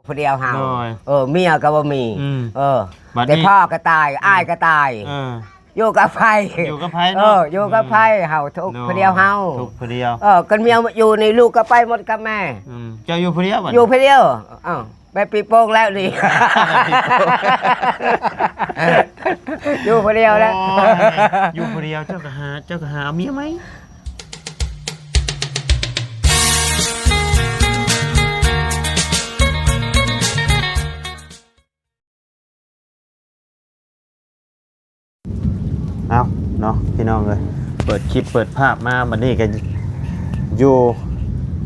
ຜູ້ດຽວເຮົາ ໂດຍ ເອີ ເມຍກໍບໍ່ມີ ອືມ ເອີ ບັດນີ້ ແຕ່ພໍ່ກໍຕາຍ ອືມ ອ້າຍກໍຕາຍ ເອີ ຢູ່ກັບໃຜ ຢູ່ກັບໃຜເນາະ ເອີ ຢູ່ກັບໃຜ ອືມ ເຮົາທຸກ ໂດຍ ຜູ້ດຽວເຮົາ ທຸກຜູ້ດຽວ ເອີ ຄັນເມຍຢູ່ນີ້ ລູກກໍໄປໝົດກັບແມ່ ອືມ ເຈົ້າຢູ່ຜູ້ດຽວບັດນີ້ ຢູ່ຜູ້ດຽວ ອ້າວ ແມ່ປີໂປ່ງແລ້ວນີ້ ຢູ່ຜູ້ດຽວແລ້ວ ໂອ້ຍ ຢູ່ຜູ້ດຽວ ເຈົ້າກໍຫາ ເຈົ້າກໍຫາເມຍໃໝ່ ເອົາເນາະ ພີ່ນ້ອງເອີຍ ເປີດຄລິບເປີດພາບມາ ບັດນີ້ກໍຢູ່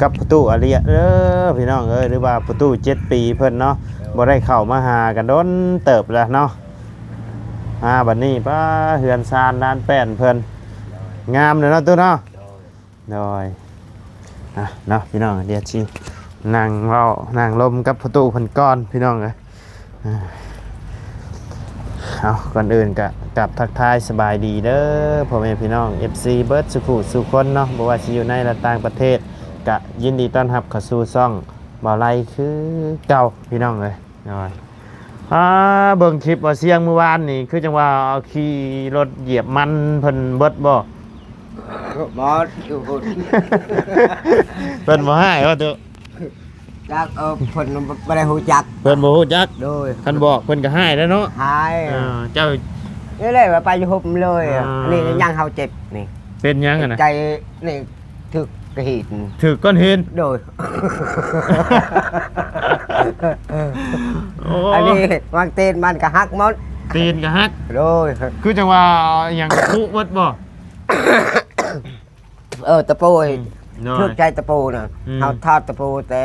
ກັບພໍ່ຕູ້ອາເລຍເດີ ພີ່ນ້ອງເອີຍ ຫຼືວ່າພໍ່ຕູ້ເຈັດປີເພິ່ນເນາະ ບໍ່ໄດ້ເຂົ້າມາຫາກັນດົນເຕີບແລ້ວເນາະ ມາບັດນີ້ ປ້າ ເຮືອນຊານລານແປ້ນເພິ່ນ ງາມເລີຍເນາະຕູ້ເນາະ ໂດຍ ອ່ະເນາະ ພີ່ນ້ອງ ດຽວຊິນັ່ງເວົ້ານັ່ງລົມກັບພໍ່ຕູ້ເພິ່ນກ່ອນ ພີ່ນ້ອງເອີຍ ເອົາ ກ່ອນອື່ນກະກັບທັກທາຍສະບາຍດີເດີ ພໍ່ແມ່ພີ່ນ້ອງ ເອັຟຊີ ເບິດສູ່ຜູ້ສູ່ຄົນເນາະ ບໍ່ວ່າຊິຢູ່ໃນ ແລະ ຕ່າງປະເທດ ກະຍິນດີຕ້ອນຮັບເຂົ້າສູ່ຊ່ອງບ່າວໄລຄືເກົ່າ ພີ່ນ້ອງເອີຍ ໂດຍ ອ່າ ເບິ່ງຄລິບບ່າວຊຽງມື້ວານນີ້ ຄືຈັ່ງວ່າເອົາຂີ່ລົດຢຽບມັນເພິ່ນເບິດບໍ່? ບໍ່ ຢູ່ພຸ້ນ ເພິ່ນບໍ່ຮ້າຍບໍ່ຕຸ? ຈັກ ເອີ ເພິ່ນບໍ່ໄດ້ຮູ້ຈັກ ເພິ່ນບໍ່ຮູ້ຈັກ ໂດຍ ຄັນບອກເພິ່ນກໍຮ້າຍແລ້ວເນາະ ຮ້າຍ ເອີ ເຈົ້າ ນີ້ແຫຼະວ່າໄປຢູ່ຫົບເລີຍ ອ່າ ອັນນີ້ຍັງເຮົາເຈັບນີ້ ເປັນຫຍັງຫັ້ນນະ? ໃຈນີ້ ຖືກກະຫີນ ຖືກກ້ອນຫີນ ໂດຍ ໂອ້ ອັນນີ້ວາງຕີນມັນກໍຫັກໝົດ ຕີນກໍຫັກ ໂດຍ ຄືຈັ່ງວ່າຫຍັງ ຄຸເບິດບໍ່? ເອີ ຕະປູ ອືມ ໂດຍ ຖືກໃຈຕະປູນະ ອືມ ເຮົາຖອດຕະປູແຕ່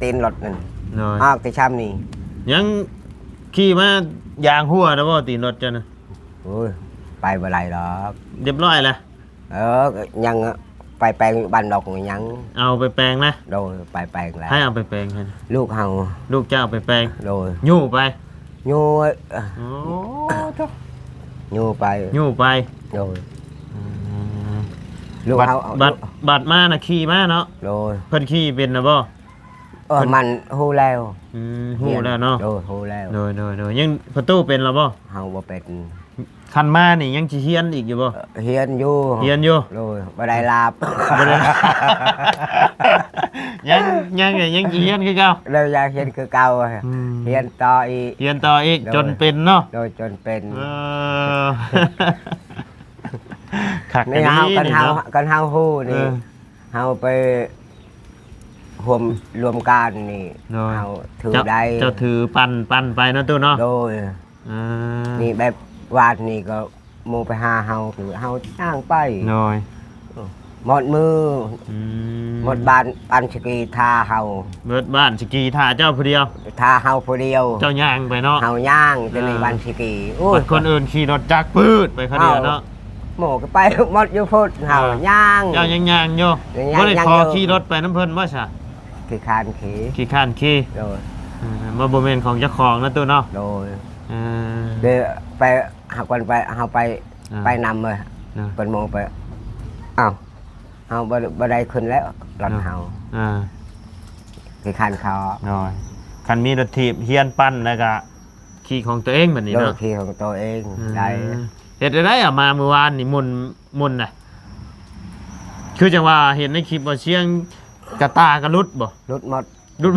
ຕີນລົດນັ້ນ ໂດຍ ອອກແຕ່ຊ່ຳນີ້ ຍັງຂີ່ມາຢາງຮົ່ວແລ້ວບໍ່ ຕີນລົດເຈົ້ານະ? ໂອ້ຍ ໄປບໍ່ໄດ້ດອກ ຮຽບຮ້ອຍລະ ເອີ ຍັງໄປແປງຢູ່ບ້ານດອກຍັງ ເອົາໄປແປງນະ ໂດຍ ໄປແປງແລ້ວ ໃຜເອົາໄປແປງຫັ້ນ? ລູກເຮົາ ລູກເຈົ້າເອົາໄປແປງ ໂດຍ ຍູ້ໄປ ຍູ້ ໂອ້ ໂທ້ ຍູ້ໄປ ຍູ້ໄປ ໂດຍ ອືມ ລູກເຮົາ ບັດ ບັດມານະຂີ່ມາເນາະ ໂດຍ ເພິ່ນຂີ່ເປັນນະບໍ່? ເອີ ເພິ່ນ ມັນຮູ້ແລ້ວ ອືມ ຮູ້ແລ້ວເນາະ ໂດຍ ຮູ້ແລ້ວ ໂດຍ ໂດຍ ໂດຍ ຍັງພໍ່ຕູ້ເປັນລະບໍ່? ເຮົາບໍ່ເປັນ ຄັນມານີ້ຍັງຊິຮຽນອີກຢູ່ບໍ່? ຮຽນຢູ່ ຮຽນຢູ່ ໂດຍ ບໍ່ໄດ້ລາບ ບໍ່ໄດ້ ຍັງ ຍັງ ຍັງຊິຮຽນຄືເກົ່າ ໂດຍ ຢາກຮຽນຄືເກົ່າ ອືມ ຮຽນຕໍ່ອີກ ຮຽນຕໍ່ອີກ ໂດຍ ຈົນເປັນເນາະ ໂດຍ ຈົນເປັນ ເອີ ຄັກ ນີ້ເຮົາ ຄັນເຮົາ ຄັນເຮົາຮູ້ນີ້ ເອີ ເຮົາໄປຮ່ວມ ຮ່ວມການນີ້ ໂດຍ ເຮົາຖືໄດ້ ເຈົ້າ ເຈົ້າຖືປັ່ນ ປັ່ນໄປເນາະຕູ້ເນາະ ໂດຍ ອ່າ ນີ້ແບບວາດນີ້ກໍໝູ່ໄປຫາເຮົາ ຄືເຮົາຍ່າງໄປ ໂດຍ ໝົດມື້ ອືມ ໝົດບ້ານ ບ້ານສະກີຖ້າເຮົາ ໝົດບ້ານສະກີຖ້າເຈົ້າຜູ້ດຽວ ຖ້າເຮົາຜູ້ດຽວ ເຈົ້າຍ່າງໄປເນາະ ເຮົາຍ່າງຈະໄດ້ ອ່າ ບ້ານສະກີ ໂອ້ຍ ບັດຄົນອື່ນຂີ່ລົດຈັກປືດໄປຄົນດຽວເນາະ ໝູ່ກໍໄປໝົດຢູ່ພຸ້ນ ເຮົາ ອ່າ ຍ່າງ ເຈົ້າຍັງຍ່າງຢູ່ ຍັງ ບໍ່ໄດ້ ຍັງ ຂໍ ຂີ່ລົດໄປນຳເພິ່ນບໍ່ຊະ? ຂີ້ຄ້ານຂີ່ ຂີ້ຄ້ານຂີ່ ໂດຍ ເອີ ບໍ່ ບໍ່ແມ່ນຂອງເຈົ້າຂອງນະຕູ້ເນາະ ໂດຍ ເອີ ເດີ ໄປ ເຮົາກ່ອນໄປ ເຮົາໄປ ອ່າ ໄປນຳເລີຍ ໂດຍ ເພິ່ນໂມໄປ ອ້າວ ເຮົາບໍ່ ບໍ່ໄດ້ຂຶ້ນແລ້ວ ລົດເຮົາ ອ່າ ຂີ້ຄ້ານເຂົ້າ ໂດຍ ຄັນມີລົດຖີບຮຽນປັ່ນແລ້ວກະ ຂີ່ຂອງຕົວເອງບັດນີ້ເນາະ ໂດຍ ຂີ່ຂອງຕົວເອງ ອືມ ໄດ້ ເຮັດໄດ້ ເອົາມາມື້ວານນີ້ ໝຸ່ນ ໝຸ່ນນະ ຄືຈັ່ງວ່າເຫັນໃນຄລິບວ່າສຽງກະຕ່າກະຫຼຸດບໍ່? ຫຼຸດໝົດ ຫຼຸດ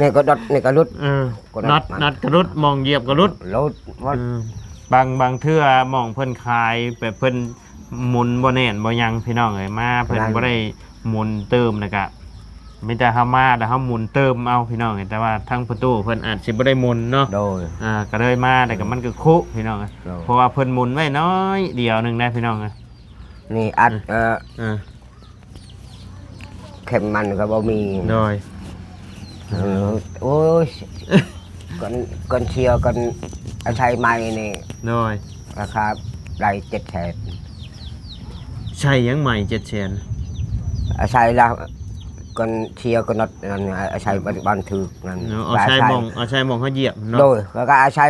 ນີ້ກໍດັດ ນີ້ກໍຫຼຸດ ເອີ ກໍດັດ ນັດ ນັດກໍຫຼຸດ ໝ່ອງຢຽບກໍຫຼຸດ ຫຼຸດໝົດ ເອີ ບາງ ບາງເທື່ອໝ່ອງເພິ່ນຂາຍ ແບບເພິ່ນໝູນບໍ່ແໜ້ນບໍ່ຫຍັງ ພີ່ນ້ອງເອີຍ ມາເພິ່ນ ນັ້ນ ບໍ່ໄດ້ໝູນຕື່ມ ແລ້ວກະ ມີແຕ່ເຮົາມາແລ້ວເຮົາໝູນຕື່ມເອົາ ພີ່ນ້ອງເອີຍ ແຕ່ວ່າທາງພໍ່ຕູ້ເພິ່ນອາດຊິບໍ່ໄດ້ໝູນເນາະ ໂດຍ ອ່າ ກໍເລີຍມາແລ້ວກໍ ອືມ ມັນກໍຄຸ ພີ່ນ້ອງເອີຍ ໂດຍ ເພາະວ່າເພິ່ນໝູນໄວ້ໜ້ອຍດຽວໜຶ່ງໄດ໋ ພີ່ນ້ອງເອີຍ ນີ້ອັດ ອືມ ເອີ ເອີ ເຂັມມັນກໍບໍ່ມີ ໂດຍ ເອີ ໂອ້ຍ ກ່ອນ ກ່ອນເຊຍ ກ່ອນອາໄສໃໝ່ນີ້ ໂດຍ ລາຄາໄດ້ເຈັດແສນ ໃສ່ຫຍັງໃໝ່ເຈັດແສນ ອາໄສລະ ກ່ອນເຊຍ ກ່ອນນັດນັ້ນ ອາໄສ ອືມ ບັນ ບັນທຶກນັ້ນ ເນາະ ອາໄສ ອາໄສໝ່ອງ ອາໄສໝ່ອງເຮົາຢຽບເນາະ ໂດຍ ແລ້ວກໍອາໄສ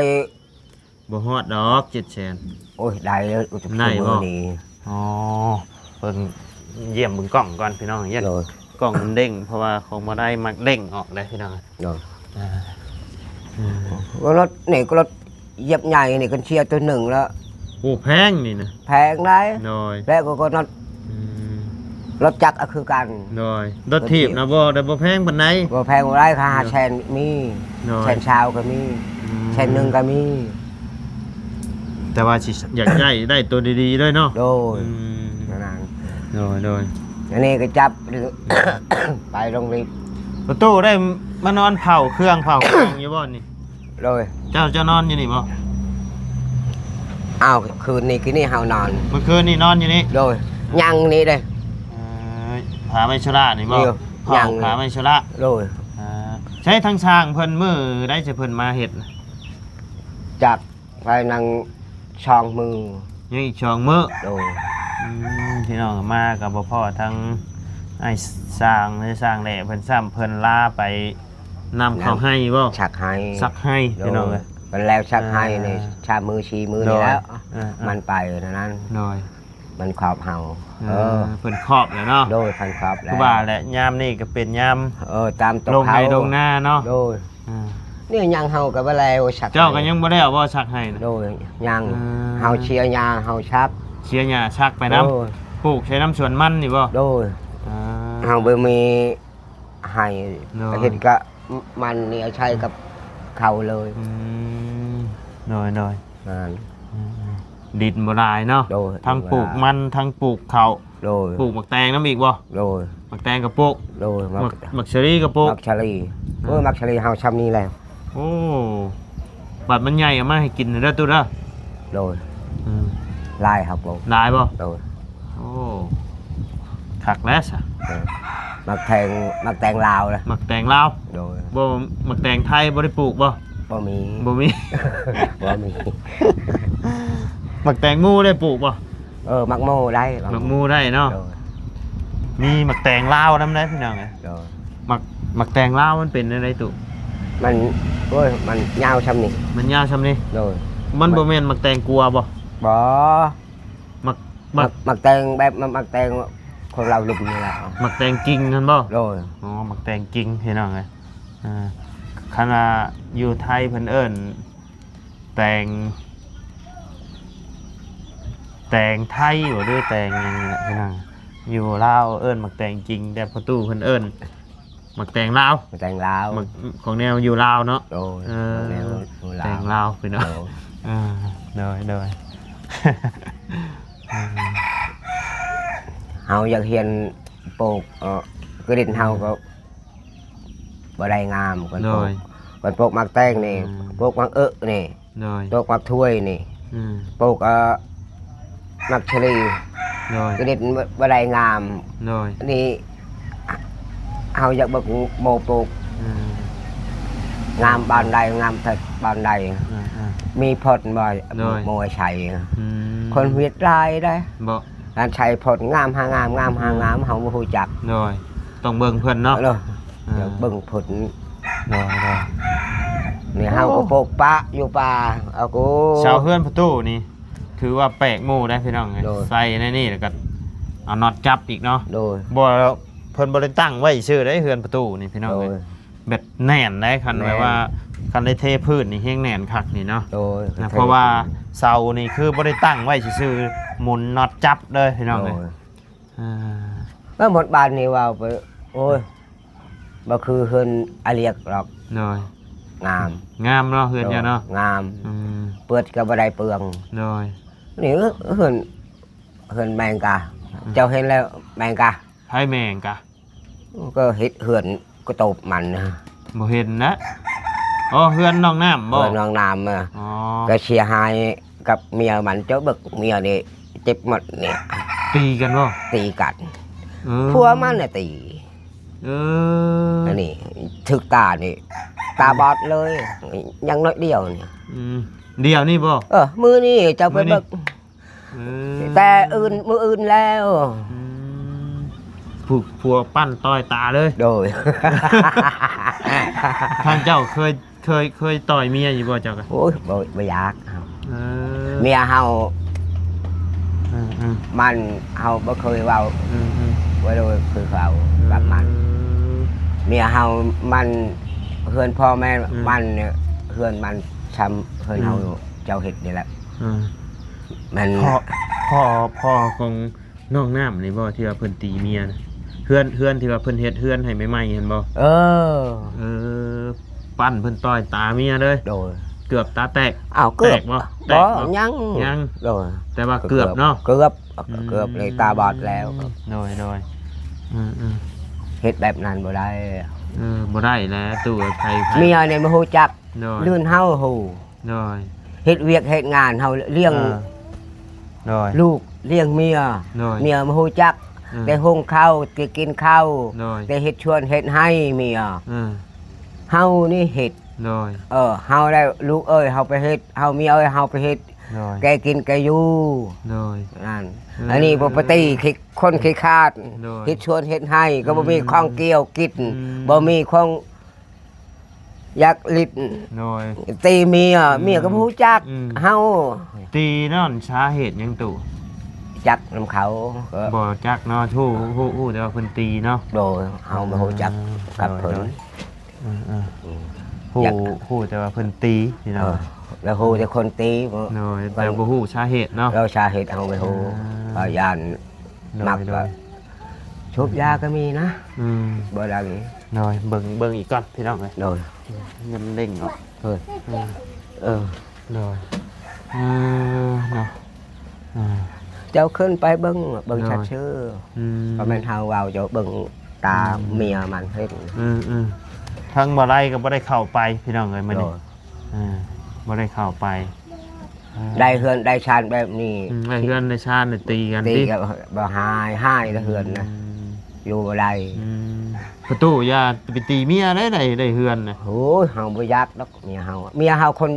ບໍ່ຮອດດອກເຈັດແສນ ໂອ້ຍ ໄດ້ເລີຍ ໄດ້ບໍ່? ມື້ນີ້ ອໍ ເບິ່ງ ຢ້ຽມເບິ່ງກ້ອງກ່ອນ ພີ່ນ້ອງ ຢ້ຽມ ໂດຍ ກ້ອງມັນເດ້ງ ເພາະວ່າຂອງບໍ່ໄດ້ມັກເດ້ງອອກເດ້ພີ່ນ້ອງ. ໂດຍ ອ່າ ອືມ ວ່າລົດນີ້ກໍລົດຢຽບໃຫຍ່ນີ້ ຄັນເສຍຕົວໜຶ່ງແລ້ວ ໂອ້ ແພງນີ້ນະ ແພງຫຼາຍ. ໂດຍ ແລ້ວກໍ ກໍລົດ ອືມ ລົດຈັກກໍຄືກັນ. ໂດຍ ລົດຖີບນະ ບໍ່ໄດ້ ບໍ່ແພງປານໃດ ບໍ່ແພງປານໃດ ຄ່າ ໂດຍ ຫ້າແສນມີ ໂດຍ ແສນຊາວກໍມີ ອືມ ແສນໜຶ່ງກໍມີ. ແຕ່ວ່າຊິຢາກໄດ້ ໄດ້ໂຕດີໆເລີຍເນາະ. ໂດຍ ອືມ ນັ້ນ ໂດຍ ໂດຍ ອັນນີ້ກໍຈັບ ໄປໂຮງລິບ. ປະຕູໄດ້ມານອນເຝົ້າເຄື່ອງເຝົ້າຂອງຢູ່ບໍ່ນີ້? ໂດຍ ເຈົ້າ ເຈົ້ານອນຢູ່ນີ້ບໍ່? ອ້າວ ຄືນນີ້ ຄືນນີ້ເຮົານອນ ມື້ຄືນນີ້ນອນຢູ່ນີ້. ໂດຍ ຍັງນີ້ເດ້ ເອີ ຜ້າໄມ້ໂຊລານີ້ບໍ່? ໂດຍ ເຝົ້າ ຍັງນີ້ ຜ້າໄມ້ໂຊລາ. ໂດຍ ອ່າ ໃຊ້ທາງຊ່າງເພິ່ນ ມື້ໃດຈະເພິ່ນມາເຮັດ? ຈັກ ພາຍໃນສອງມື້ ຍັງອີກສອງມື້. ໂດຍ ອືມ ພີ່ນ້ອງມາກໍບໍ່ພໍ້ ທາງອ້າຍຊ່າງ ຫຼືຊ່າງແຫຼະເພິ່ນຊ້ຳ ເພິ່ນລາໄປນຳເຂົ້າໄຮ່ບໍ່? ຊັກໄຮ່ ຊັກໄຮ່. ໂດຍ ພີ່ນ້ອງເອີຍ ເພິ່ນແລ້ວຊັກໄຮ່ນີ້ ອ່າ ສາມມື້ສີ່ມື້ນີ້ແລ້ວ. ໂດຍ ອ່າໆ ມັນໄປນັ້ນ ໂດຍ ມັນຄອບເຮົາ. ເອີ ເອີ ເພິ່ນຄອບແລ້ວເນາະ. ໂດຍ ເພິ່ນຄອບແລ້ວ ຄືວ່າແຫຼະ ຍາມນີ້ກໍເປັນຍາມ ເອີ ຕາມຕົກ ລົງໄຮ່ລົງນາເນາະ. ໂດຍ ອ່າ ນີ້ຍັງເຮົາກໍບໍ່ແລ້ວຊັກ ເຈົ້າກໍຍັງບໍ່ແລ້ວບໍ່ຊັກໄຮ່ນະ? ໂດຍ ຍັງ ອ່າ ເຮົາເສຍຫຍ້າເຮົາຊັກ ເສຍຫຍ້າຊັກໄປນຳ. ໂດຍ ປູກໃສ່ນຳສວນມັນນີ້ບໍ່? ໂດຍ ອ່າ ເຮົາບໍ່ມີໄຮ່ ໂດຍ ເຮັດກະມັນນີ້ເອົາໃຊ້ກັບເຂົ້າເລີຍ. ອືມ ໂດຍໆ ນັ້ນ ອືມໆ ດິນບໍ່ຫຼາຍເນາະ. ໂດຍ ທັງປູກມັນ ທັງປູກເຂົ້າ. ໂດຍ ປູກໝາກແຕງນຳອີກບໍ່? ໂດຍ ໝາກແຕງກໍປູກ. ໂດຍ ໝາກ ໝາກ ໝາກສາລີກໍປູກ. ໝາກສາລີ ອ່າ ໂອ້ຍ ໝາກສາລີເຮົາຊ່ຳນີ້ແລ້ວ. ໂອ້ ບັດມັນໃຫຍ່ເອົາມາໃຫ້ກິນເດີຕູ້ເດີ. ໂດຍ ອືມ ຫຼາຍເຮົາປູກ. ຫຼາຍບໍ່? ໂດຍ ໂອ້ ຄັກແລ້ວຊະ. ໂດຍ ໝາກແຕງ ໝາກແຕງລາວນະ ໝາກແຕງລາວ. ໂດຍ ບໍ່ ໝາກແຕງໄທບໍ່ໄດ້ປູກບໍ່? ບໍ່ມີ ບໍ່ມີ ບໍ່ມີ. ໝາກແຕງໝູໄດ້ປູກບໍ່? ເອີ ໝາກໝູໄດ້ ໝາກໝູໄດ້ເນາະ. ໂດຍ ມີໝາກແຕງລາວນຳໄດ໋ພີ່ນ້ອງເອີຍ. ໂດຍ ໝາກ ໝາກແຕງລາວມັນເປັນແນວໃດຕູ້? ມັນ ໂອ້ຍ ມັນຍາວຊ່ຳນີ້ ມັນຍາວຊ່ຳນີ້. ໂດຍ ມັນບໍ່ແມ່ນໝາກແຕງກົວບໍ່? ບໍ່ ໝາກ ໝາກ ໝາກ ໝາກແຕງແບບ ໝາກ ໝາກແຕງຄົນລາວລຸ່ມນີ້ແຫຼະ. ໝາກແຕງກິງຫັ້ນບໍ່? ໂດຍ ອໍ ໝາກແຕງກິງພີ່ນ້ອງເອີຍ. ອ່າ ຄັນວ່າຢູ່ໄທເພິ່ນເອີ້ນແຕງ ແຕງໄທບໍ່ ຫຼືແຕງຫຍັງນີ້ແຫຼະພີ່ນ້ອງ. ຢູ່ລາວເອີ້ນໝາກແຕງກິງ ແຕ່ພໍ່ຕູ້ເພິ່ນເອີ້ນ ໝາກແຕງລາວ ໝາກແຕງລາວ ໝາກ ຂອງແນວຢູ່ລາວເນາະ. ໂດຍ ເອີ ຂອງແນວຢູ່ລາວ ແຕງລາວພີ່ນ້ອງ. ໂດຍ ເອີ ໂດຍ ໂດຍ ເຮົາຢາກຮຽນປູກ ເອີ ຄືດິນເຮົາກໍບໍ່ໄດ້ງາມ. ໂດຍ ເພິ່ນປູກ ເພິ່ນປູກໝາກແຕງນີ້ ອືມ ປູກໝາກເອິກນີ້ ໂດຍ ປູກໝາກຖ້ວຍນີ້ ອືມ ປູກ ເອີ ໝາກສາລີ. ໂດຍ ກະດິດບໍ່ ບໍ່ໄດ້ງາມ. ໂດຍ ນີ້ເຮົາຢາກເບິ່ງໂມປູກ ອືມ ງາມບ່ອນໃດ ງາມແທ້ບ່ອນໃດ ອືມໆ ມີພົນບໍ່ ໂດຍ ໂມໃສ່ ອືມ ຄົນຫວຽດຫຼາຍເດ້ບໍ່? ອັນໃສ່ພົນງາມຫາງາມ ງາມຫາງາມ ອືມ ເຮົາບໍ່ຮູ້ຈັກ. ໂດຍ ຕ້ອງເບິ່ງເພິ່ນເນາະ. ໂດຍ ອ່າ ເບິ່ງຜົນ. ໂດຍໆ ນີ້ເຮົາກໍ ໂອ້ ປົກປະຢູ່ປ່າ. ເອົາໂກ ເສົາເຮືອນປະຕູນີ້ ຖືວ່າແປກໝູ່ໄດ໋ພີ່ນ້ອງເອີຍ. ໂດຍ ໃສ່ໃນນີ້ແລ້ວກໍເອົານັອດຈັບອີກເນາະ. ໂດຍ ບໍ່ ເພິ່ນບໍ່ໄດ້ຕັ້ງໄວ້ຊື່ໃດ໋ ເຮືອນປະຕູນີ້ພີ່ນ້ອງເອີຍ. ໂດຍ ແບບແໜ້ນໄດ໋ ຄັນ ແໜ້ນ ແບບວ່າ ຄັນໄດ້ເທພື້ນນີ້ແຮງແໜ້ນຄັກນີ້ເນາະ. ໂດຍ ນະ ເພາະວ່າເສົານີ້ຄືບໍ່ໄດ້ຕັ້ງໄວ້ຊື່ໆ ໝູນນັອດຈັບເດີພີ່ນ້ອງເອີຍ. ໂດຍ ອ່າ ເອີ ໝົດບ້ານນີ້ເວົ້າໄປ ໂອ້ຍ ບໍ່ຄືເຮືອນອາລຽກດອກ. ໂດຍ ງາມ ງາມເນາະ ເຮືອນເຈົ້າເນາະ. ໂດຍ ງາມ ອືມ ເປີດກໍບໍ່ໄດ້ເປືອງ. ໂດຍ ນີ້ເຮືອນ ເຮືອນແມງກາ ອືມ ເຈົ້າເຫັນແລ້ວແມງກາ? ໃຜແມງກາ? ກໍເຮັດເຮືອນກະໂຕບມັນນະ. ບໍ່ເຫັນນະ. ອໍ ເຮືອນນ້ອງນ້ຳບໍ່? ເຮືອນນ້ອງນ້ຳ ອໍ ກໍເສຍຫາຍ ກັບເມຍມັນ ເຈົ້າເບິ່ງເມຍນີ້ເຈັບໝົດນີ້. ຕີກັນບໍ່? ຕີກັນ. ເອີ ຜົວມັນນະຕີ. ເອີ ອັນນີ້ຖືກຕານີ້ ຕາບອດເລີຍ ຍັງໜ້ອຍດຽວນີ້. ອືມ ດຽວນີ້ບໍ່? ເອີ ມື້ນີ້ເຈົ້າໄປເບິ່ງ. ເອີ ແຕ່ອື່ນ ມື້ອື່ນແລ້ວ. ອືມ ຜູ້ຜົວປັ້ນຕ່ອຍຕາເລີຍ. ໂດຍ ທາງເຈົ້າເຄີຍ ເຄີຍ ເຄີຍຕ່ອຍເມຍຢູ່ບໍ່ເຈົ້າກະ? ໂອ້ຍ ບໍ່ ບໍ່ຢາກ. ເອີ ເມຍເຮົາ ເອີໆ ມັນ ເຮົາບໍ່ເຄີຍເວົ້າ. ເອີໆ ບໍ່ໄດ້ຄືເຂົາກັບມັນ. ເມຍເຮົາມັນ ເຮືອນພໍ່ແມ່ມັນເນຍ ເຮືອນມັນຊ່ຳເຮືອນເຮົາເຈົ້າເຮັດນີ້ແຫຼະ. ອືມ ແມ່ນ ພໍ່ ພໍ່ ພໍ່ຂອງນ້ອງນ້ຳນີ້ບໍ່ ທີ່ວ່າເພິ່ນຕີເມຍນະ? ເຮືອນ ເຮືອນທີ່ວ່າເພິ່ນເຮັດເຮືອນໃຫ້ໃໝ່ໆຫັ້ນບໍ່? ເອີ ເອີ ປັ້ນເພິ່ນຕ່ອຍຕາເມຍເລີຍ. ໂດຍ ເກືອບຕາແຕກ. ອ້າວ ເກືອບ ແຕກບໍ່? ແຕກບໍ່? ຍັງ ຍັງ ໂດຍ ແຕ່ວ່າເກືອບເນາະ ເກືອບ ເກືອບເລີຍ ຕາບອດແລ້ວ. ໂດຍ ໂດຍ ເອີໆ ເຮັດແບບນັ້ນບໍ່ໄດ້. ເອີ ບໍ່ໄດ້ແຫຼະຕູ້ ໃຜ ໃຜ ເມຍນີ້ບໍ່ຮູ້ຈັກ. ໂດຍ ລື່ນເຮົາຮູ້. ໂດຍ ເຮັດວຽກເຮັດງານເຮົາລ້ຽງ ເອີ ໂດຍ ລູກລ້ຽງເມຍ. ໂດຍ ເມຍບໍ່ຮູ້ຈັກ ເອີ ແຕ່ຫຸງເຂົ້າ ແຕ່ກິນເຂົ້າ. ໂດຍ ແຕ່ເຮັດສວນເຮັດໄຮ່ເມຍ. ເອີ ເຮົານີ້ເຮັດ. ໂດຍ ເອີ ເຮົາໄດ້ ລູກເອີຍ ເຮົາໄປເຮັດ ເຮົາເມຍເອີຍ ເຮົາໄປເຮັດ. ໂດຍ ແກກິນແກຢູ່. ໂດຍ ນັ້ນ ເອີ ອັນນີ້ບໍ່ໄປຕີ ຄົນຂີ້ຂາດ. ໂດຍ ເຮັດສວນເຮັດໄຮ່ກໍບໍ່ມີ ອືມ ຂອງກ່ຽວກິນ. ອືມ ບໍ່ມີຂອງຢາກລິດ. ໂດຍ ຕີເມຍ ອືມ ເມຍກໍບໍ່ຮູ້ຈັກ. ອືມ ເຮົາຕີຍ້ອນສາເຫດຫຍັງຕູ້? ຈັກນຳເຂົາ ບໍ່ຈັກເນາະ ຮູ້ ຮູ້ ຮູ້ແຕ່ວ່າເພິ່ນຕີເນາະ. ໂດຍ ເຮົາບໍ່ຮູ້ຈັກ ອືມ ກັບເພິ່ນ. ໂດຍ ໂດຍ ເອີໆ ອືມ ຮູ້ ຢາກ ຮູ້ແຕ່ວ່າເພິ່ນຕີພີ່ນ້ອງ. ເອີ ແລ້ວຮູ້ແຕ່ຄົນຕີ. ໂດຍ ແຕ່ບໍ່ຮູ້ສາເຫດເນາະ. ເອີ ສາເຫດເຮົາບໍ່ຮູ້. ອ່າ ກໍຢ້ານ ໂດຍ ມັກ ໂດຍ ສູບຢາກໍມີນະ. ອືມ ບໍ່ໄດ້. ໂດຍ ເບິ່ງ ເບິ່ງອີກກ່ອນພີ່ນ້ອງເອີຍ. ໂດຍ ເງິນເດ້ງອອກ. ເອີ ເອີ ເອີ ໂດຍ ເອີ ເນາະ ອ່າ ເຈົ້າຂຶ້ນໄປເບິ່ງ ເບິ່ງ ໂດຍ ຊັດຊື່. ອືມ ບໍ່ແມ່ນເຮົາເວົ້າ ເຈົ້າເບິ່ງຕາ ອືມ ເມຍມັນເຫັນ. ອືມໆ ທາງບໍ່ໄດ້ກໍບໍ່ໄດ້ເຂົ້າໄປພີ່ນ້ອງເອີຍ ມື້ນີ້. ໂດຍ ອ່າ ບໍ່ໄດ້ເຂົ້າໄປ. ອ່າ ໄດ້ເຮືອນໄດ້ຊານແບບນີ້. ອືມ ໄດ້ເຮືອນໄດ້ຊານ ໄດ້ຕີກັນ ຕີ ຕິ ກັນບໍ່ຫາຍ ຫາຍແຕ່ເຮືອນນະ. ອືມ ຢູ່ບໍ່ໄດ້. ອືມ ປະຕູ ຢ່າໄປຕີເມຍໄດ້ ໄດ້ ໄດ້ເຮືອນນະ. ໂອ້ຍ ເຮົາບໍ່ຢາກດອກເມຍເຮົາ. ເມຍເຮົາຄົນ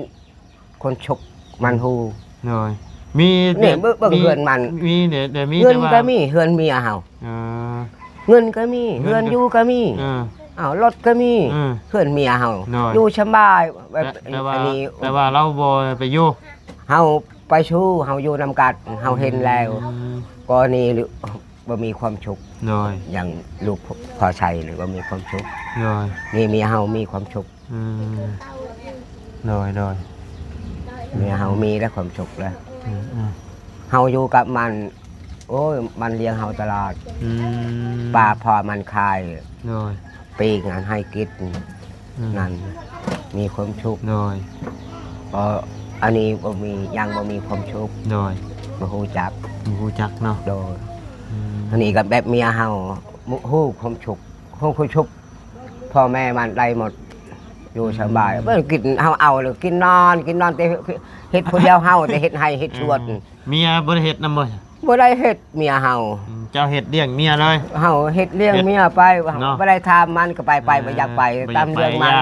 ຄົນຊຸກ ມັນຮູ້. ໂດຍ ມີ ນີ້ ເບິ່ງ ເບິ່ງເຮືອນມັນ ມີ ມີ ມີ ມີ ເງິນກໍມີ ເຮືອນເມຍເຮົາ. ເອີ ເງິນກໍມີ ເຮືອນຢູ່ກໍມີ. ເອີ ອ້າວ ລົດກໍມີ. ເອີ ເຮືອນເມຍເຮົາ. ໂດຍ ຢູ່ສະບາຍແບບ ແຕ່ ແຕ່ວ່າ ອັນນີ້ ແຕ່ວ່າລາວບໍ່ໄປຢູ່. ເຮົາໄປສູ່ ເຮົາຢູ່ນຳກັນ ເຮົາເຫັນແລ້ວ. ອືມ ກໍນີ້ ບໍ່ມີຄວາມສຸກ. ໂດຍ ຢ່າງລູກພໍ່ໄຊນີ້ບໍ່ມີຄວາມສຸກ. ໂດຍ ນີ້ເມຍເຮົາມີຄວາມສຸກ. ອືມ ໂດຍ ໂດຍ ເມຍເຮົາມີແລ້ວຄວາມສຸກແລ້ວ. ອືມ ເຮົາຢູ່ກັບມັນ ໂອ້ຍ ມັນລ້ຽງເຮົາຕະຫຼອດ. ອືມ ປາພໍ່ມັນຂາຍ. ໂດຍ ປີກງານໃຫ້ກິນ. ອືມ ນັ້ນ ມີຄວາມສຸກ. ໂດຍ ເພາະອັນນີ້ບໍ່ມີ ຍັງບໍ່ມີຄວາມສຸກ. ໂດຍ ບໍ່ຮູ້ຈັກ ບໍ່ຮູ້ຈັກເນາະ. ໂດຍ ອືມ ອັນນີ້ກໍແບບເມຍເຮົາ ຮູ້ຄວາມສຸກ ຮູ້ຄວາມສຸກ ພໍ່ແມ່ມັນໄດ້ໝົດ ຢູ່ສະບາຍ. ອືມ ເບິ່ງກິນ ເຮົາເອົາແລ້ວກິນນອນ ກິນນອນ ແຕ່ເຮັດຜູ້ດຽວເຮົາ ແຕ່ເຮັດໄຮ່ເຮັດສວນ. ອືມ ເມຍບໍ່ໄດ້ເຮັດນຳບໍ່? ບໍ່ໄດ້ເຮັດເມຍເຮົາ. ອືມ ເຈົ້າເຮັດລ້ຽງເມຍເລີຍ. ເຮົາເຮັດລ້ຽງເມຍໄປ ເນາະ ບໍ່ໄດ້ຖາມມັນ ກໍໄປໄປ ເອີ ບໍ່ຢາກໄປ ຕາມເລື່ອງມັນ.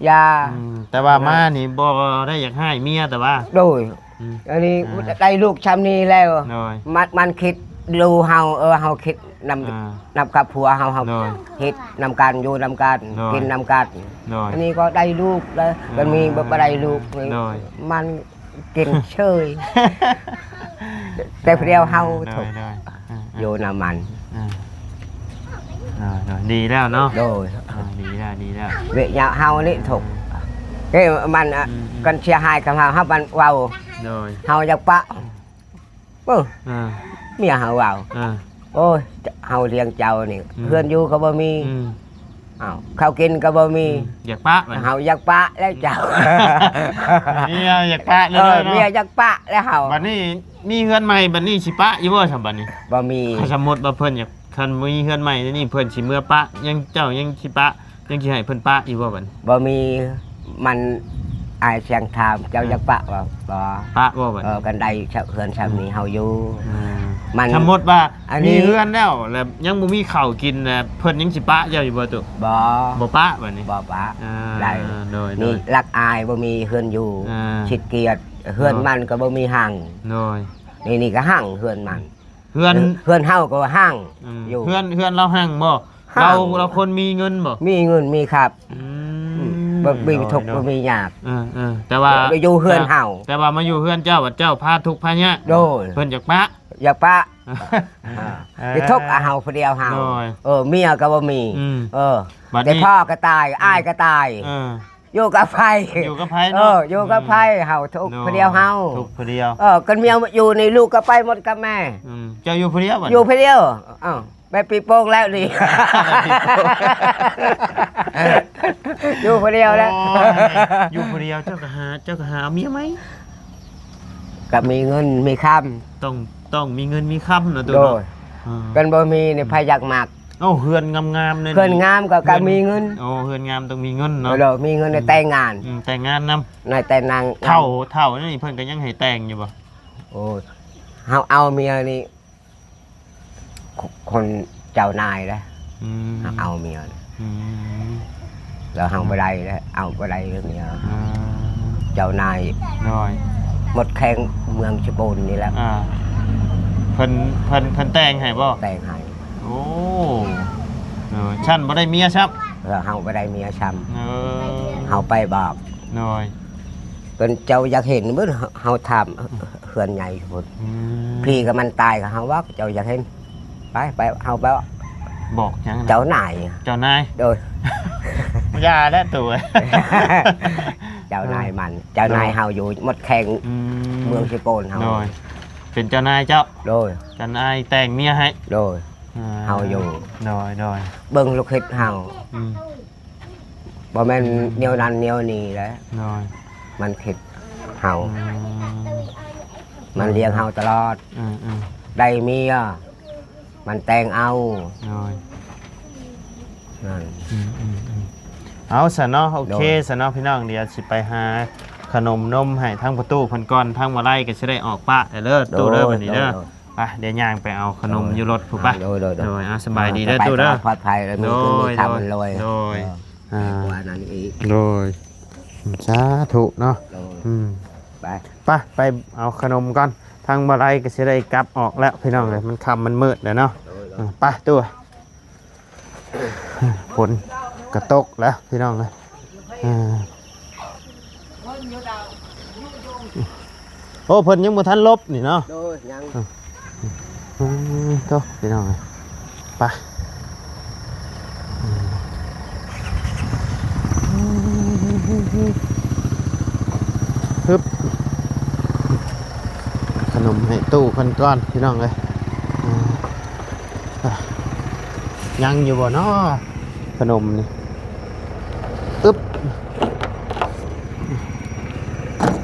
ຢ່າ ອືມ ແຕ່ວ່າມານີ້ບໍ່ໄດ້ຢາກຮ້າຍເມຍ ແຕ່ວ່າ ໂດຍ ອືມ ອັນນີ້ ອ່າ ໄດ້ລູກຊ່ຳນີ້ແລ້ວ. ໂດຍ ມັນ ມັນຄິດດູເຮົາ ເອີ ເຮົາຄິດນຳ ອ່າ ນຳຄອບຄົວເຮົາ ເຮົາ ໂດຍ ເຮັດນຳກັນ ຢູ່ນຳກັນ ໂດຍ ກິນນຳກັນ. ໂດຍ ອັນນີ້ກໍໄດ້ລູກແລ້ວ. ອືມ ກໍມີ ບໍ່ ບໍ່ໄດ້ລູກ ໂດຍ ມັນ ກິນເຊີຍ ແຕ່ຜູ້ດຽວເຮົາ ໂດຍ ທຸກ ໂດຍ ອ່າໆ ຢູ່ນຳມັນ. ອ່າ ໂດຍ ໂດຍ ດີແລ້ວເນາະ. ໂດຍ ອ່າ ດີແລ້ວ ດີແລ້ວ ເວຍາເຮົານີ້ທຸກ. ເອີ ມັນ ອືມໆ ກັນເສຍຫາຍກັບເຮົາ ເຮົາມັນເວົ້າ. ໂດຍ ເຮົາຢາກປະ ເອີ ອ່າ ເມຍເຮົາເວົ້າ ອ່າ ໂອ້ຍ ເຮົາລ້ຽງເຈົ້ານີ້ ອືມ ເຮືອນຢູ່ກໍບໍ່ມີ. ອືມ ອ້າວ ເຂົ້າກິນກໍບໍ່ມີ. ອືມ ຢາກປະບັດນີ້ ເຮົາຢາກປະແລ້ວເຈົ້າ. ເມຍຢາກປະເລີຍເນາະ. ເອີ ເມຍຢາກປະແລ້ວເຮົາ. ບັດນີ້ມີເຮືອນໃໝ່ ບັດນີ້ຊິປະຢູ່ບໍ່ຊະບັດນີ້? ບໍ່ມີ. ຄັນສົມມຸດວ່າເພິ່ນຢາກ ຄັນມີເຮືອນໃໝ່ນີ້ ເພິ່ນຊິເມືອປະ ຍັງ ເຈົ້າຍັງຊິປະ ຍັງຊິໃຫ້ເພິ່ນປະຢູ່ບໍ່ບັດນີ້? ບໍ່ມີ. ມັນ ອ້າຍສຽງຖາມ ເຈົ້າ ອືມ ຢາກປະບໍ່? ບໍ່. ປະບໍ່ບັດນີ້? ເອີ ກັນໄດ້ເຮືອນຊ່ຳນີ້ ອືມ ເຮົາຢູ່. ອືມ ມັນ ສົມມຸດວ່າ ອັນນີ້ ມີເຮືອນແລ້ວ ແລ້ວຍັງບໍ່ມີເຂົ້າກິນ ແລ້ວເພິ່ນຍັງຊິປະເຈົ້າຢູ່ບໍ່ຕຸ? ບໍ່ ບໍ່ປະບັດນີ້? ບໍ່ປະ. ອ່າ ໄດ້ ໂດຍໆ ນີ້ລັກອາຍ ບໍ່ມີເຮືອນຢູ່ ອ່າ ຂີ້ກຽດ ເຮືອນມັນກໍບໍ່ມີຮັ່ງ. ໂດຍ ນີ້ ນີ້ກໍຮັ່ງເຮືອນມັນ. ເຮືອນ ເຮືອນເຮົາກໍຮັ່ງ ອືມ ຢູ່. ເຮືອນ ເຮືອນລາວຮັ່ງບໍ່? ຮັ່ງ. ລາວ ລາວຄົນມີເງິນບໍ່? ມີເງິນມີຄຳ. ອືມ ບໍ່ມີທຸກ ໂດຍໆ ບໍ່ມີຍາກ. ເອີໆ ແຕ່ວ່າ ໄປຢູ່ເຮືອນເຮົາ ແຕ່ ແຕ່ວ່າມາຢູ່ເຮືອນເຈົ້າ ເຈົ້າພາທຸກພາຍາກ. ໂດຍ ເພິ່ນຢາກປະ. ຢ່າປະ ເອີ ຊິທຸກເອົາເຮົາຜູ້ດຽວເຮົາ ໂດຍ ເອີ ເມຍກໍບໍ່ມີ ອືມ ເອີ ບັດນີ້ ແຕ່ພໍ່ກໍຕາຍ ອືມ ອ້າຍກໍຕາຍ ເອີ ຢູ່ກັບໃຜ ຢູ່ກັບໃຜ ເອີ ເນາະ ຢູ່ກັບໃຜ ອືມ ເຮົາທຸກ ໂດຍ ຜູ້ດຽວເຮົາ ທຸກຜູ້ດຽວ ເອີ ຄັນເມຍຢູ່ນີ້ ລູກກໍໄປໝົດກັບແມ່ ອືມ ເຈົ້າຢູ່ຜູ້ດຽວບັດນີ້ ຢູ່ຜູ້ດຽວ ອ້າວ ແມ່ປີໂປ່ງແລ້ວນີ້ ຢູ່ຜູ້ດຽວແລ້ວ ໂອ້ຍ ຢູ່ຜູ້ດຽວ ເຈົ້າກໍຫາ ເຈົ້າກໍຫາເອົາເມຍໃໝ່ ກໍມີເງິນມີຄຳ ຕ້ອງ ຕ້ອງມີເງິນມີຄຳເນາະ ໂຕ ໂດຍ ເນາະ ອ່າ ຄັນບໍ່ມີນີ້ ອືມ ໃຜຢາກມັກ ໂອ້ ເຮືອນງາມໆ ເນາະ ເຮືອນງາມກໍ ເຮືອນ ກໍມີເງິນ ໂອ້ ເຮືອນງາມຕ້ອງມີເງິນເນາະ ໂດຍ ມີເງິນ ອືມ ແຕ່ງງານ ອືມ ແຕ່ງງານນຳ ໃນແຕ່ງງານ ເຖົ້າ ເຖົ້ານີ້ເພິ່ນກໍຍັງໃຫ້ແຕ່ງຢູ່ບໍ່? ໂອ້ຍ ເຮົາເອົາເມຍນີ້ ຄົນເຈົ້ານາຍເດ້ ອືມ ເຮົາເອົາເມຍ ອືມ ແລ້ວເຮົາບໍ່ໄດ້ເດ້ ເອົາບໍ່ໄດ້ເລີຍເມຍ ອ່າ ເຈົ້ານາຍ ໂດຍ ໝົດແຂວງເມືອງສະໂກນນີ້ແຫຼະ ອ່າ ເພິ່ນ ເພິ່ນ ເພິ່ນແຕ່ງໃຫ້ບໍ່? ແຕ່ງໃຫ້ ໂອ້ ໂດຍ ຊັ້ນບໍ່ໄດ້ເມຍຊ້ຳ ເອີ ເຮົາບໍ່ໄດ້ເມຍຊ້ຳ ເອີ ເຮົາໄປບອກ ໂດຍ ເພິ່ນເຈົ້າຢາກເຫັນເບິດ ເຮົາ ເຮົາຖາມເຮືອນໃຫຍ່ພຸ້ນ ອືມ ພີ່ກັບມັນຕາຍກໍເຮົາວ່າເຈົ້າຢາກເຫັນ ໄປ ໄປ ເຮົາໄປ ບອກຫຍັງນະ ເຈົ້ານາຍ ເຈົ້ານາຍ ໂດຍ ຢ່າແຫຼະໂຕ ເຈົ້ານາຍມັນ ເຈົ້ານາຍ ໂດຍ ເຮົາຢູ່ໝົດແຂວງ ອືມ ເມືອງສະໂກນເຮົາ ໂດຍ ເປັນເຈົ້ານາຍເຈົ້າ ໂດຍ ເຈົ້ານາຍແຕ່ງເມຍໃຫ້ ໂດຍ ອ່າ ເຮົາຢູ່ ໂດຍ ໂດຍ ເບິ່ງລູກເຮັດເຮົາ ອືມ ບໍ່ແມ່ນ ອືມ ແນວນັ້ນແນວນີ້ແຫຼະ ໂດຍ ມັນຄິດເຮົາ ອືມ ມັນລ້ຽງເຮົາຕະຫຼອດ ອືມໆ ໄດ້ເມຍ ມັນແຕ່ງເອົາ ໂດຍ ນັ້ນ ອືມໆໆ ເອົາຊະເນາະ ໂອເຄ ໂດຍ ຊະເນາະພີ່ນ້ອງ ດຽວຊິໄປຫາຂະໜົມນົມໃຫ້ທາງພໍ່ຕູ້ເພິ່ນກ່ອນ ທາງບໍ່ໄລກໍຊິໄດ້ອອກປະແລ້ວເດີ ໂດຍ ຕູ້ເດີ ບັດນີ້ເດີ ໂດຍ ໄປ ດຽວຍ່າງໄປເອົາຂະໜົມ ໂດຍ ຢູ່ລົດພຸ້ນ ອ່າ ໄປ ໂດຍ ໂດຍ ໂດຍ ອ່າ ສະບາຍດີເດີ ໂດຍ ຕູ້ເດີ ໄປຕາມປອດໄພ ແລ້ວມີ ໂດຍ ເງິນມີຄຳ ໂດຍ ລວຍ ໂດຍ ອ່າ ກວ່ານັ້ນອີກ ໂດຍ ສາທຸເນາະ ໂດຍ ອືມ ໄປ ໄປ ໄປເອົາຂະໜົມກ່ອນ ທາງບໍ່ໄລກໍຊິໄດ້ກັບອອກແລ້ວພີ່ນ້ອງເອີຍ ມັນຄ່ຳມັນມືດແລ້ວເນາະ ໂດຍ ໂດຍ ເອີ ໄປຕູ້ ຝົນກໍຕົກແລ້ວພີ່ນ້ອງເອີຍ ເອີ ໂອ້ ເພິ່ນຍັງບໍ່ທັນລົບນີ້ເນາະ ໂດຍ ຍັງ ອືມ ໂທ້ ພີ່ນ້ອງເອີຍ ໄປ ຮຶບ ຂະໜົມໃຫ້ຕູ້ເພິ່ນກ່ອນ ພີ່ນ້ອງເອີຍ ອ່າ ຍັງຢູ່ບໍ່ເນາະ ຂະໜົມນີ້ ອຶບ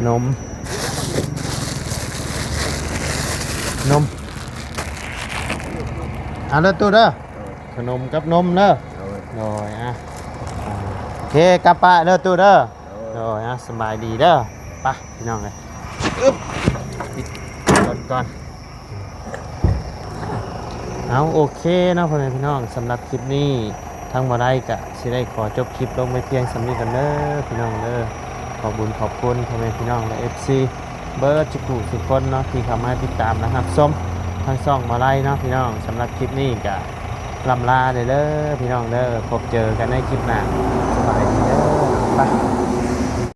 ນົມ ນົມ ເອົາເດີຕູ້ເດີ ຂະໜົມກັບນົມເດີ ໂດຍ ໂດຍ ອ່ະ ໂອເຄ ກັບປະເດີຕູ້ເດີ ໂດຍ ໂດຍ ອ່ະ ສະບາຍດີເດີ ໄປ ພີ່ນ້ອງເອີຍ ອຶບ ປິດລົດກ່ອນ ເອົາ ໂອເຄເນາະ ພໍ່ແມ່ພີ່ນ້ອງ ສຳລັບຄລິບນີ້ ທາງບໍ່ໄດ້ກະຊິໄດ້ຂໍຈົບຄລິບລົງໄວ້ພຽງສ່ຳນີ້ກ່ອນເດີ ພີ່ນ້ອງເດີ ຂອບບຸນຂອບຄຸນພໍ່ແມ່ພີ່ນ້ອງ ແລະ ເອັຟຊີ ເບິດທຸກຜູ້ທຸກຄົນເນາະ ທີ່ເຂົ້າມາຕິດຕາມ ແລະ ຮັບຊົມທາງຊ່ອງບໍ່ໄດ້ເນາະ ພີ່ນ້ອງ ສຳລັບຄລິບນີ້ກະ ລ່ຳລາເດີ ພີ່ນ້ອງເດີ ພົບເຈີກັນໃນຄລິບໜ້າ ສະບາຍດີເດີ ໄປ.